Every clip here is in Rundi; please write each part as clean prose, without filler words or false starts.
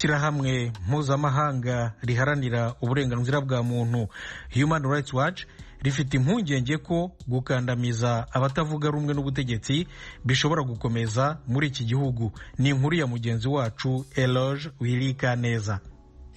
Ishyirahamwe mpuzamahanga riharanira uburenganzira bwa muntu, Human Rights Watch, rifite impungenge ko gukandamiza abatavuga rumwe n'ubutegetsi bishobora gukomeza muri iki gihugu. Ni inkuru ya mugenzi wacu Eloge Wirikaneza.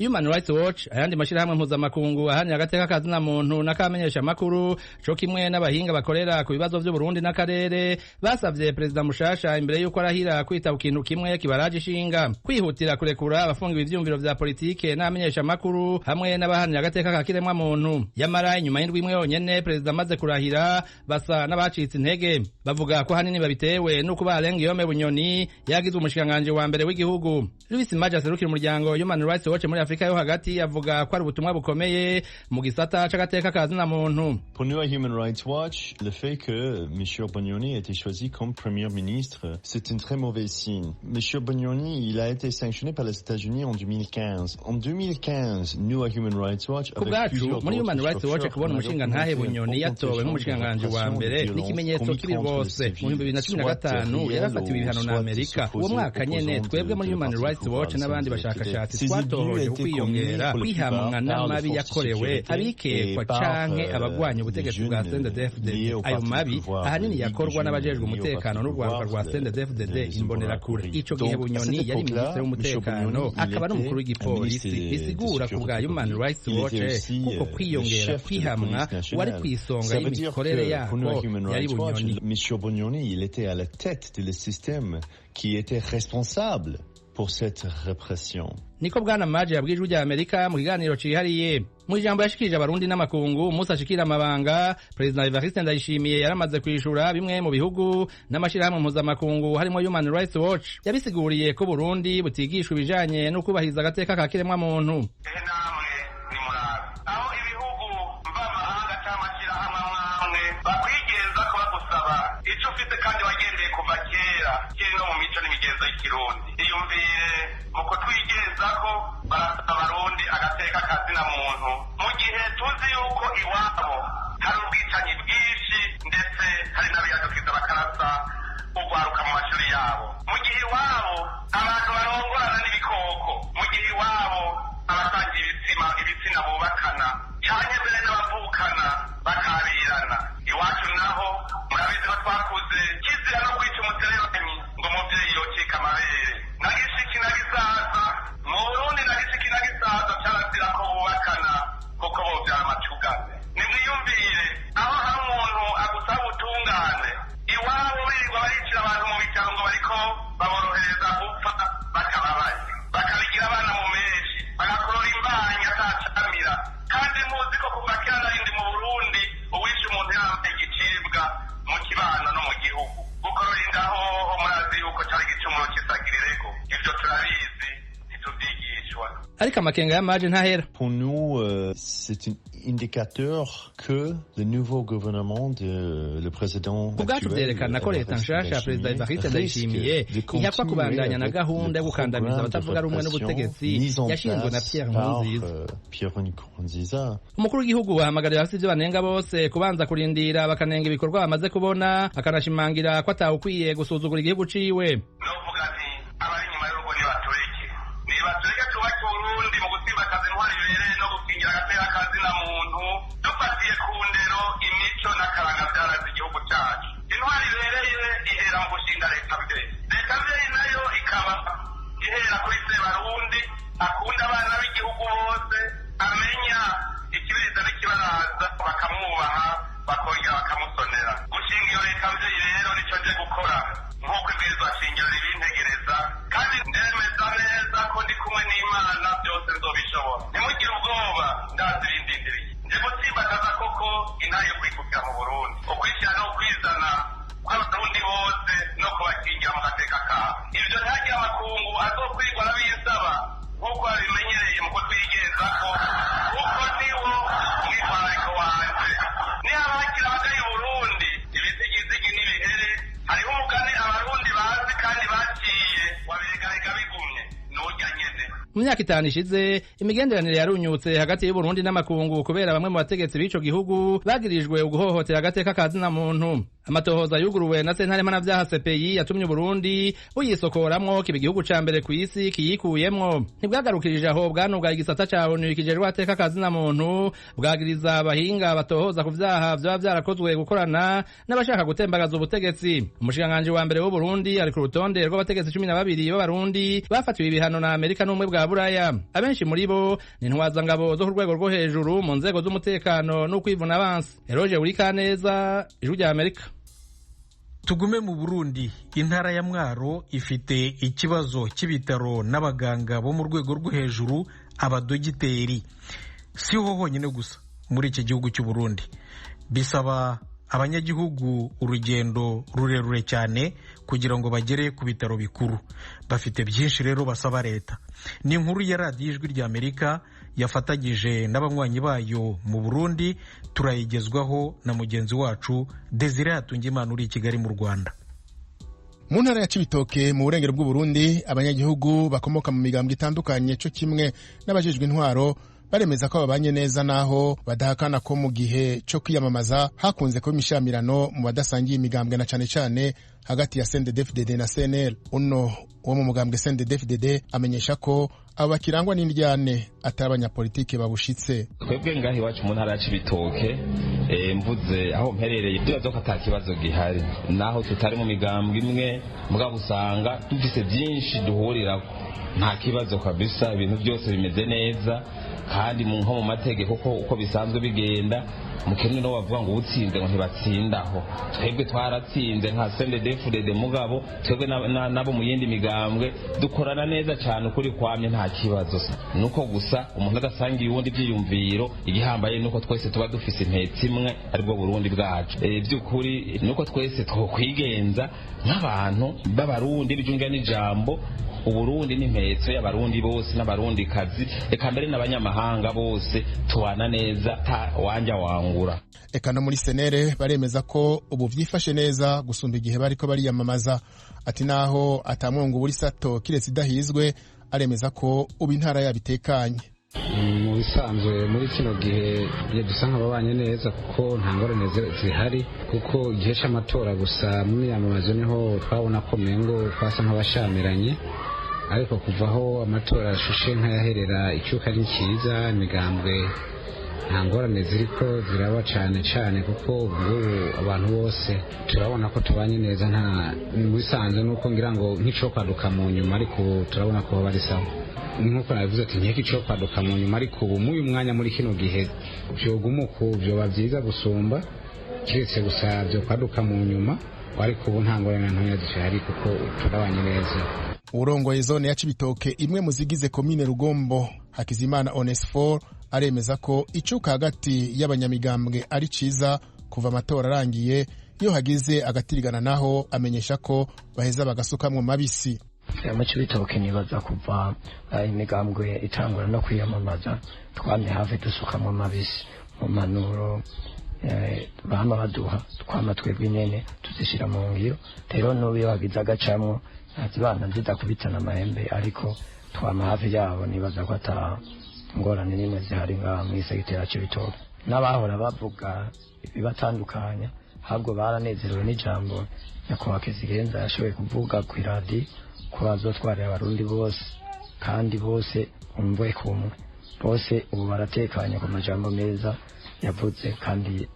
Human Rights Watch, ayandi mashirahamwe mpuzamakungu ahanira agateka kazina muntu n'akamenyesha amakuru, co kimwe n'abahinga bakorera ku bibazo vy'Uburundi n'akarere, basavye perezida mushasha imbere y'uko arahira kwita ku kintu kimwe kibaraje ishinga: kwihutira kurekura abafungiwe ivyiyumviro vya politike n'abamenyesha amakuru hamwe n'abahanira agateka ka kiremwa muntu. Yamara inyuma y'indwi imwe yonyene perezida amaze kurahira, basa n'abacitse intege. Bavuga ko hanini babitewe n'uko Alain Guillaume Bunyoni yagizwe umushikiranganji wa mbere w'igihugu. Louis Maje aserukira umuryango Human Rights Watch muri Afrika yo hagati avuga ko ari ubutumwa bukomeye mu gisata c'agateka ka zina muntu. Pour nous à Human Rights Watch, le fait que M. Bunyoni ait été choisi comme Premier ministre, c'est un très mauvais signe. M. Bunyoni, il a été sanctionné par les États-Unis en 2015. En 2015, nous à Human Rights Watch, Ku bwacu muri Human Rights Watch, kubona umushingantahe Bunyoni yatowe nk'umushikiranganji wa mbere n'ikimenyetso kibi rwose. Mu 2015 yarafatiwe ibihano na Amerika. Uwo mwaka nyene, twebwe muri Human Rights Watch n'abandi bashakashatsi twatohoje kwiyongera kwihamwa n'amabi yakorewe abikekwa canke abagwanya ubutegetsi bwa CNDD-FDD. Ayo mabi ahanini yakorwa n'abajejwe umutekano n'urwaruka rwa CNDD-FDD, Imbonerakure. Ico gihe Bunyoni yari minisitiri w'umutekano akaba n'umukuru w'igipolisi. Bisigura ku bwa Human Rights Watch kuko kwiyongera kwihamwa, wari kw'isonga y'imikorere yako yari Bunyoni. Monsieur Bunyoni, il était à la tête du système qui était responsable pour cette répression. Niko bwana Maje yabwiye Ijwi rya Amerika mu kiganiro cihariye. Mu ijambo yashikirije Abarundi n'amakungu umunsi ashikira amabanga, Perezida Evariste Ndayishimiye yaramaze kwishura bimwe mu bihugu n'amashirahamwe mpuzamakungu harimo Human Rights Watch. Yabisiguriye ko Burundi butigishwa ibijanye no kubahiriza agateka ka kiremwa muntu. Namwe nimurabe aho ibihugu mvamahanga cyangwa amashyirahamwe amwe bakwigenza ko bagusaba icyo ufite kandi wagendeye kuva kera, kiri no mu mico n'imigenzo y'ikirundi. Iyumvire mu kutwigenza ko barasaba Abarundi agateka kazina muntu, mu gihe tuzi yuko iwabo hari ubwicanyi bwinshi, ndetse hari n'abiyadukiza bakarasa ugwaruka mu mashuri yabo, mu gihe iwabo abantu barongorana n'ibikoko, mu gihe iwabo abasangiye ibitsina ibitsina bubakana canke mbere n'abavukana bakabirana. Iwacu naho murabizi ko twakuze kizira no kwica umuserebanyi ngo umuvyeyi yocika amabere. Na gishiki na gisaza mu Burundi, na gishiki na gisaza carazira ko bubakana kuko bovyara amacugane. Nimwiyumvire aho hari umuntu agusaba ubutungane, iwabo birirwa baricira abantu mu bitaro ngo bariko baborohereza gupfa, bakababaye bakabigira abana mu menshi, bagakorora imbanyi atacamira. Kandi muzi ko kuva kera narindi mu Burundi uwishe umuntu yambaye igicibwa mu kibano no mu gihugu. Gukorora inda hoho murazi yuko cari igicumuro kisagirireko. Ivyo turabizi, ntituvyigishwa. Ariko amakenga ya Maje ntahera. Pour nous, c'est un indicateur que le nouveau gouvernement de le président Ku bwacu vyerekana ko leta nshasha ya perezida Evariste Ndayishimiye ihakwa kubandanya na gahunda yo gukandamiza abatavuga rumwe n'ubutegetsi yashinzwe na Pierre Nkurunziza. Pierre Nkurunziza. Umukuru w'igihugu ahamagarira abafite ivyo banenga bose kubanza kurindira bakanenga ibikorwa bamaze kubona, akanashimangira ko atawukwiye gusuzugura igihugu ciwe. Novuga nti abari inyuma y'urugo nibatureke, nibatureke twubake Uburundi mu gutsimbataza intwari ibereye no gukingira agateka kazina muntu, dufatiye ku ndero, imico n'akaranga byaraze igihugu cyacu. Intwari ibereye ihera mu gushinga leta mvyeyi. Leta mvyeyi nayo ikaba ihera kuri Sebarundi akunda abana b'igihugu bose, amenya ikibiriza n'ikibaraza, bakamwubaha bakongera bakamusonera. Gushinga iyo leta mvyeyi rero nico nje gukora nk'uko ibwirizwa shingiro ribintegereza, kandi ndemeza neza ko ndi kumwe n'Imana, byose nzobishobora. Ntimugire ubwoba, ndazi ibindindiriye. Nje gutsimbataza koko intare yo kwikukira mu Burundi, ukwishyira no kwizana kw'Abarundi bose no kubakingira mu gateka kabo. Ivyo ntihagire amakungu azokwirwa n'abisaba nk'uko babimenyereye mu kutwigenzako, kuko niwo mwitwarariko wanje. Nihaba hakiri abagaye Burundi, ibizigizigi n'ibihere. Hariho umugani Abarundi bazi kandi baciye: wabiregarega bigumye nurya nyene. Mu myaka 5 ishize, imigenderanire yarunyutse hagati y'Uburundi n'amakungu kubera bamwe mu bategetsi b'ico gihugu bagirijwe uguhohotera agateka ka zina muntu. Amatohoza yuguruwe na sentare mpanavyaha CPI yatumye Burundi buyisokoramwo kiba igihugu ca mbere kw'isi kiyikuyemwo. Ntibwagarukirije aho, bwanugaye igisata ca ONU kijejwe ateka kazina muntu, bwagiriza abahinga batohoza ku vyaha vyoba vyarakozwe gukorana n'abashaka gutembagaza ubutegetsi. Umushikiranganji wa mbere w'u Burundi ari ku rutonde rw'abategetsi 12 b'Abarundi bafatiwe ibihano na Amerika n'ubumwe bwa Buraya. Abenshi muri bo ni intwazangabo zo ku rwego rwo hejuru mu nzego z'umutekano n'ukwivuna abansi. Eroge Burikaneza, Ijwi rya Amerika. Tugume mu Burundi. Intara ya Mwaro ifite ikibazo cy'ibitaro n'abaganga bo mu rwego rwo hejuru, abadogiteri. Si ho honyine gusa muri iki gihugu cy'u Burundi, bisaba abanyagihugu urugendo rurerure cyane kugira ngo bagere ku bitaro bikuru. Bafite byinshi rero basaba leta. Ni inkuru ya Radiyo Ijwi rya Amerika yafatanyije n'abanywanyi bayo mu Burundi, turayigezwaho na mugenzi wacu Desire Hatungimana uri i Kigali mu Rwanda. Mu ntara ya Cibitoke mu burengero bw'Uburundi, abanyagihugu bakomoka mu migambwe itandukanye co kimwe n'abajejwe intwaro baremeza ko babanye neza, naho badahakana ko mu gihe co kwiyamamaza hakunze kuba imishamirano mu badasangiye imigambwe, na cane cane hagati ya CNDD-FDD na CNL. Uno wo mu mugambwe CNDD-FDD amenyesha ko abo bakirangwa n'indyane atari abanyapolitike babushitse. Twebwe ngaho iwacu mu ntara ya Cibitoke, mvuze aho mperereye, ndibaza ko ata kibazo gihari, naho tutari mu migambwe imwe, mugabo usanga dufise byinshi duhurirako. Nta kibazo kabisa, ibintu byose bimeze neza, kandi nko mu mategeko uko bisanzwe bigenda mu kirundi no bavuga ngo utsinze ngo ntibatsindaho. Twebwe twaratsinze nka CNDD-FDD, mugabo twebwe nabo mu yindi migambwe dukorana neza cyane, ukuri kwamye nta kibazo. Nuko gusa umuntu adasangiye uwundi ibyiyumviro, igihambaye nuko twese tuba dufise intetse imwe, aribwo Burundi bwacu. By'ukuri nuko twese twokwigenza nk'abantu b'Abarundi bijunga n'ijambo. Uburundi n'impetso y'Abarundi bose n'Abarundi kazi, eka mbere n'abanyamahanga bose, tubana neza ta wanja wangura. Eka no muri senere baremeza ko ubu vyifashe neza gusumba igihe bariko bariyamamaza. Ati naho atamwongo buri sato kiretse idahizwe, aremeza ko ubu intara yabitekanye. Mu bisanzwe muri kino gihe dusa nk'ababanye neza, kuko nta ngorane zihari, kuko igihe c'amatora gusa mu miyamamazo niho twabona ko mengo twasa nk'abashamiranye, ariko kuva aho amatora ashushe nk'ayaherera, icyuka ni cyiza, imigambwe nta ngorane ziriko ziraba cane cane, kuko ubungubu abantu bose turabona ko tubanye neza. Nta mu bisanzwe nuko ngira ngo nk'icokwaduka mu nyuma, ariko ubu turabona ko bari sawa. Nkuko nabivuze ati nkeka icokwaduka mu nyuma, ariko ubu muyu mwanya muri kino gihe vyoguma uku vyoba vyiza gusumba, kiretse gusa vyokwaduka mu nyuma, ariko ubu nta ngorane ntoya zihari kuko turabanye neza. Urongoye zone ya Cibitoke, imwe mu zigize komine Rugombo, Hakizimana Onesphore, aremeza ko icuka hagati y'abanyamigambwe ari ciza kuva amatora arangiye. Iyo hagize agatirigana naho, amenyesha ko baheza bagasukamwo mabisi. Mu Cibitoke nibaza kuva imigambwe itangura no kwiyamamaza, twamye hafi dusukamwo mabisi mu mpanuro bama baduha, twama twebwe nyene tuzishira mu ngiro. Rero n'ubu iyo hagize agacamwo ntazibana zidakubitana amahembe, ariko twama hafi yabo. Nibaza ko ata ngorane n'imwe zihari ngaha mw'isegiteri ya Cibitoke. N'abahora bavuga ibibatandukanya ahubwo baranezerewe n'ijambo nyakubahwa Kizigenza yashoboye kuvuga kw'iradi ko bazotwarira Abarundi bose, kandi bose umve kumwe. Bose ubu baratekanye ku majambo meza yavuze, kandi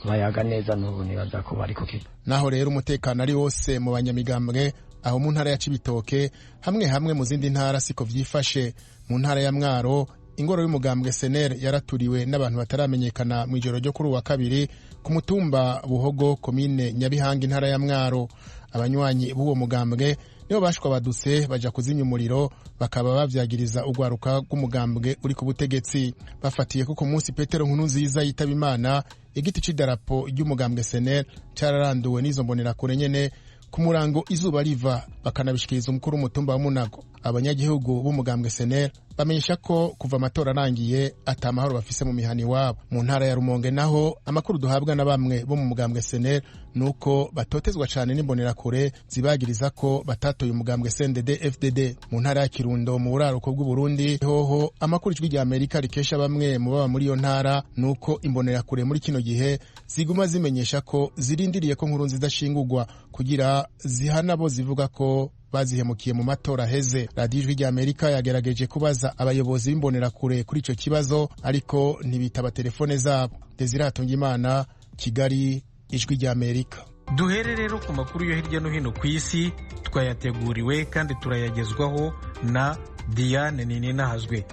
bayaga neza n'ubu nibaza ko bari kukiva. Naho rero umutekano ari wose mu banyamigambwe aho mu ntara ya Cibitoke, hamwe hamwe mu zindi ntara siko vyifashe. Mu ntara ya Mwaro, ingoro y'umugambwe SNL yaraturiwe n'abantu bataramenyekana mu ijoro ryo kuri uwa kabiri ku mutumba Buhogo, komine Nyabihanga, intara ya Mwaro. Abanywanyi b'uwo mugambwe nibo bashwa badutse baja kuzimya umuriro, bakaba bavyagiriza urwaruka rw'umugambwe uri ku butegetsi. Bafatiye ko ku munsi Petero Nkurunziza yitaba Imana, igiti c'idarapo ry'umugambwe SNL cararanduwe n'izo mbonerakure nyene ku murango izuba riva, bakanabishikiriza umukuru w'umutumba wa Munago. Abanyagihugu b'umugambwe SNL Bamenyesha ko kuva amatora arangiye ata mahoro bafise mu mihana iwabo. Mu ntara ya Rumonge naho, amakuru duhabwa na bamwe bo mu mugambwe SNL nuko batotezwa cane n'imbonerakure zibagiriza ko batatoye umugambwe CNDD FDD. Mu ntara ya Kirundo mu buraruko bw'Uburundi hoho, amakuru Ijwi rya Amerika rikesha bamwe mu baba muri iyo ntara nuko imbonerakure muri kino gihe ziguma zimenyesha ko zirindiriye ko Nkurunziza ashingurwa kugira zihana bo zivuga ko bazihemukiye mu matora aheze. Radiyo Ijwi rya Amerika yagerageje kubaza abayobozi b'imbonerakure kuri ico kibazo, ariko ntibitaba telefone zabo. Desire Hatungimana, Kigali, Ijwi rya Amerika. Duhere rero ku makuru yo hirya no hino ku isi, twayateguriwe kandi turayagezwaho na Diane Nininahazwe.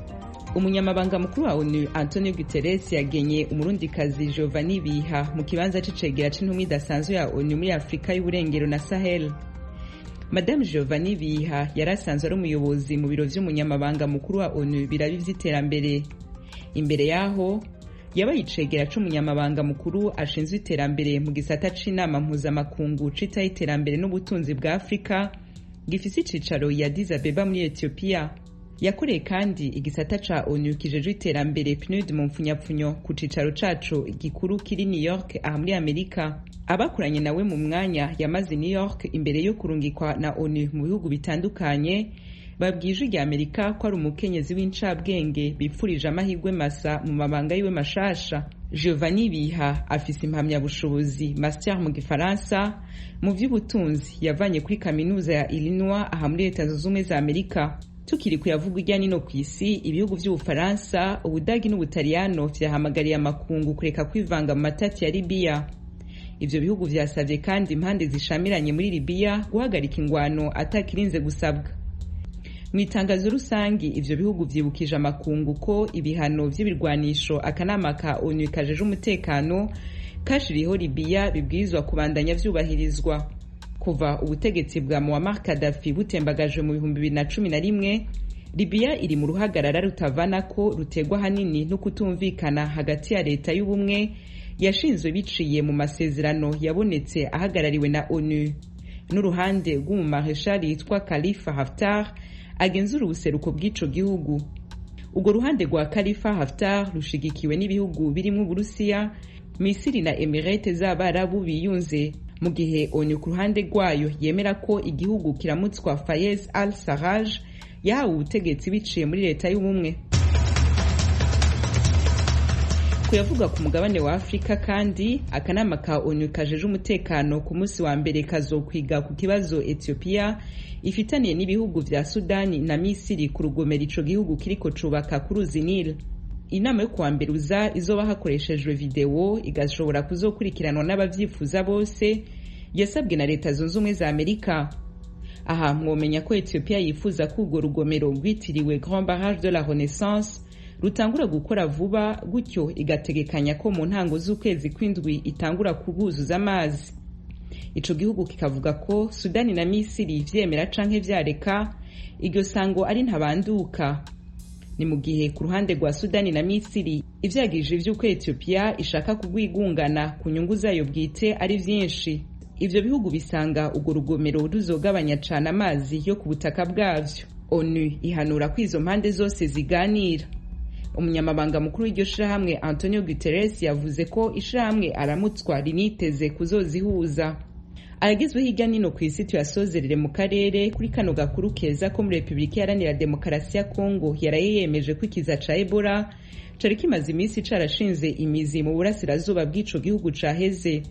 Umunyamabanga mukuru wa ONU Antonio Guterres yagenye Umurundikazi Giovanni Biha mu kibanza c'icegera c'intumwa idasanzwe ya ONU muri Afurika y'Uburengero na Sahel. Madame Giovanni Biha yari asanzwe ari umuyobozi mu biro vy'umunyamabanga mukuru wa ONU birabi vy'iterambere. Imbere yaho yabaye icegera c'umunyamabanga mukuru ashinzwe iterambere mu gisata c'inama mpuzamakungu citaho iterambere n'ubutunzi bwa Afurika gifise icicaro ya Addis Abeba muri Ethiopia. Yakoreye kandi igisata ca ONU kijejwe iterambere, PNUD mu mpfunyapfunyo, ku cicaro caco gikuru kiri New York aha muri Amerika. Abakoranye nawe mu mwanya yamaze New York imbere yo kurungikwa na ONU mu bihugu bitandukanye babwiye Ijwi rya Amerika ko ari umukenyezi w'incabwenge bipfurije amahirwe masa mu mabanga yiwe mashasha. Giovanni Biha afise impamyabushobozi, master mu gifaransa, mu vy'ubutunzi yavanye kuri kaminuza ya Illinois aha muri Leta Zunze Ubumwe za Amerika. Tukiri kuyavuga irya nino ku isi, ibihugu vy'Ubufaransa, Ubudagi n'Ubutaliyano vyahamagariye amakungu kureka kwivanga mu matati ya Libiya. Ivyo bihugu vyasavye kandi impande zishamiranye muri Libiya guhagarika ingwano atakirinze gusabwa. Mu itangazo rusangi, ivyo bihugu vyibukije amakungu ko ibihano vy'ibirwanisho akanama ka ONU kajeje umutekano kashiriyeho Libiya bibwirizwa kubandanya vyubahirizwa. Kuva ubutegetsi bwa Muammar Gaddafi butembagajwe mu 2011, Libiya iri mu ruhagarara rutavanako rutegwa hanini no kutumvikana hagati ya leta y'ubumwe yashinzwe biciye mu masezerano yabonetse ahagarariwe na ONU n'uruhande rw'umumareshali yitwa Khalifa Haftar agenzura ubuseruko bw'ico gihugu. Urwo ruhande rwa Khalifa Haftar rushigikiwe n'ibihugu birimwo Uburusiya, Misiri na Emirate z'Abarabu biyunze, mu gihe ONU ku ruhande rwayo yemera ko igihugu kiramutswa Fayez al-Sarraj yahawe ubutegetsi biciye muri leta y'ubumwe. Kuyavuga ku mugabane wa Afurika kandi, akanama ka ONU kajeje umutekano ku munsi wa mbere kazokwiga ku kibazo Ethiopia ifitaniye n'ibihugu vya Sudani na Misiri ku rugomero ico gihugu kiriko cubaka ku ruzi Nile. Inama yo kuwa mbere uza izoba hakoreshejwe videwo, igashobora kuzokurikiranwa n'abavyifuza bose, yasabwe na Leta Zunze Ubumwe za Amerika. Aha mwomenya ko Ethiopia yifuza ko urwo rugomero rwitiriwe Grand Barrage de la Renaissance rutangura gukora vuba, gutyo igategekanya ko mu ntango z'ukwezi kw'indwi itangura kubuzuza amazi. Ico gihugu kikavuga ko Sudani na Misiri vyemera canke vyareka, iryo sango ari ntabanduka. Ni mu gihe ku ruhande rwa Sudani na Misiri ivyagirije vy'uko Ethiopia ishaka kugwigungana ku nyungu zayo bwite ari vyinshi. Ivyo bihugu bisanga urwo rugomero ruzogabanya cane amazi yo ku butaka bwavyo. ONU ihanura ko izo mpande zose ziganira. Umunyamabanga mukuru w'iryo shirahamwe Antonio Guterres yavuze ko ishirahamwe aramutswa riniteze kuzozihuza. Aragezwe hirya nino ku isi tuyasozerere mu karere kuri kano gakuru keza ko muri Repubulika Iharanira Demokarasi ya Kongo yaraye yemeje ko ikiza ca Ebola cari kimaze iminsi carashinze imizi mu burasirazuba bw'ico gihugu caheze.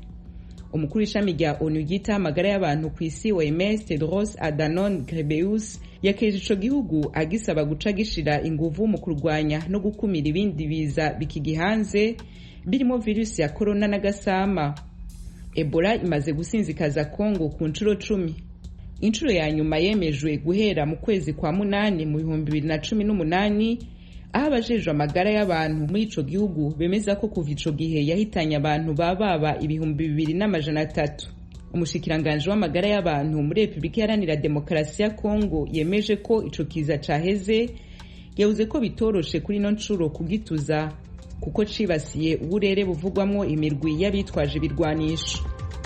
Umukuru w'ishami rya ONU ryita amagara y'abantu ku isi, OMS, Tedros Adhanom Ghebreyesus, yakeje ico gihugu agisaba guca gishira inguvu mu kurwanya no gukumira ibindi biza bikigihanze birimo virusi ya corona n'agasama. Ebola imaze gusinzikaza Kongo ku nshuro 10. Inshuro ya nyuma yemejwe guhera mu kwezi kwa munani mu 2018, aho abajejwe amagara y'abantu muri ico gihugu bemeza ko kuva ico gihe yahitanye abantu bababa 2300. Umushikiranganji w'amagara y'abantu muri Repubulika Iharanira Demokarasi ya Kongo yemeje ko ico kiza caheze, yavuze ko bitoroshe kuri ino nshuro kugituza kuko cibasiye uburere buvugwamwo imirwi y'abitwaje ibirwanisho.